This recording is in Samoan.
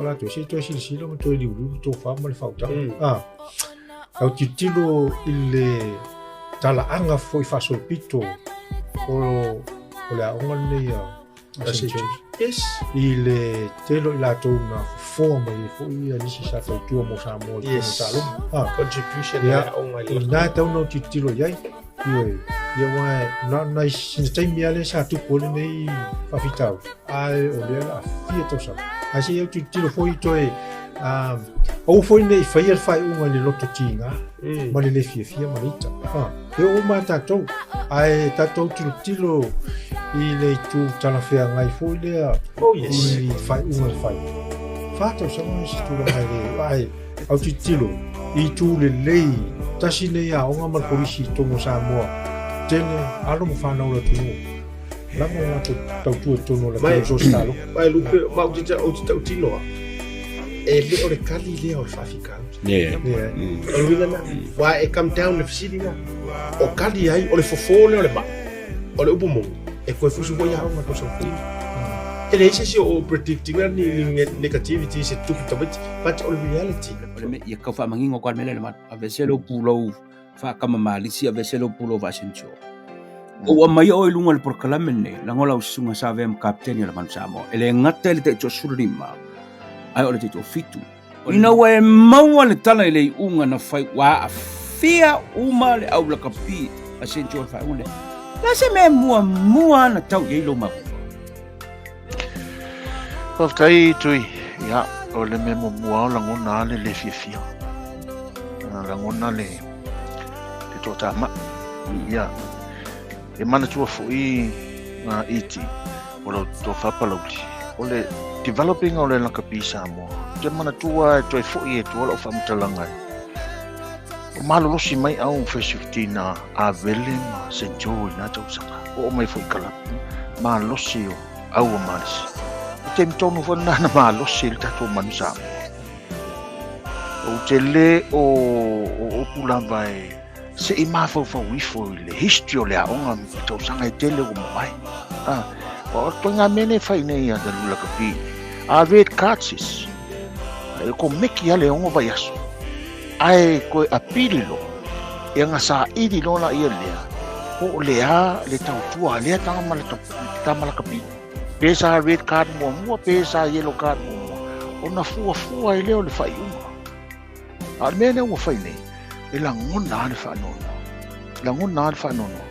o latou, se i toe silasila ma toe liuliu le tofa ma le faautaga. Ah, autilotilo i le talaaga foi faasolopito o o le aoga lenei a a St. John's. I le tele o i latou na fofoa mai ai foi ia nisi sa tautua mo Samoa i totonu o taaloga. Ah. Contribution Ia, a le aoga i le o ina e tatau ona tilotilo i ai. Ioe, ia aua na o nai sina taimi lava lea sa tupu ai lenei faafitauli, ae o lea o le a fia tausaga. Ae se i autilotilo foi toe, aua foi ne i faia le faaiuga i le loto tiga ma le le fiafia ma le ita. E oo uma lava tatou, ae tatou tilotilo i le itu talafeagai foi lea i le faaiuga na fai. 4 tausaga se tulaga e le, ae autilotilo i itu lelei, tasi lenei aoga ma le kolisi i totonu o Samoa, tele alo ma fanau o le atunuu lava o latou tautua i totonu o le atunuu so o se taaloga. Mai Lupe, ma ou te ou te tautino lava, e le o le kali lea o le faafitauli. O le uiga lena, aua e come down le fesili lena. O kali ai, o le fofo lea o le mai, o le upu moni, e toe fusu foi aoga i le tausaga fou. E leai se isi o predict ina ni negativity se tupu tamaiti, but o le reality. O le mea, ia tau faamanino atu lava le mea lea i le malu. Aveese lou pulou faakamamālisi, aveese lou pulou faasenitio. Ua aumaia oe i luga o le polokalame lenei, leaga o lau susuga sa avea ma kapeteni o le Manu Samoa. E le gata i le tai 15, ae o le tai 7. Ina ua e maua le tala i le iuga na fai ua aafia uma le au lakapi a St. John faaiuga lea. O le a se mea e muamua na tau i ai lou mafaufau? Faafetai Tui. Ia, o le mea muamua o lagona le le fiafia. Lagona le le toatamai. Ia, e manatua foi ngā iti o lau tofa Palauli. O le developing o le lakapi Samoa. Te manatua e toe foi e tua lau faamatalaga e. O malolosi mai au First 15 a Avele ma St. Joe i nā tausaga. O o mai foi kalapu. Malosi o au o malosi. I taimi tonu foi lena na malosi ai le tatou manu Samoa. Ou te le o o upu lava e se i mafaufau ifo i le history o le aoga i tausaga e tele ua mavae. Ah, o ituaiga mea nei e fai nei a le lakapi. A red card sis. E komeki a le 6 vaiaso. Ae koe apili loa. Ia nga saili loa la ia lea. Po o le a le tautua a lea tama ma le tama lakapi. Pe sa red card muamua, pe sa yellow card muamua. Ona fuafua ai lea o le faaiuga. A o le mea lea ua fai nei, e lagona lava le faanoanoa. Lagona lava le faanoanoa.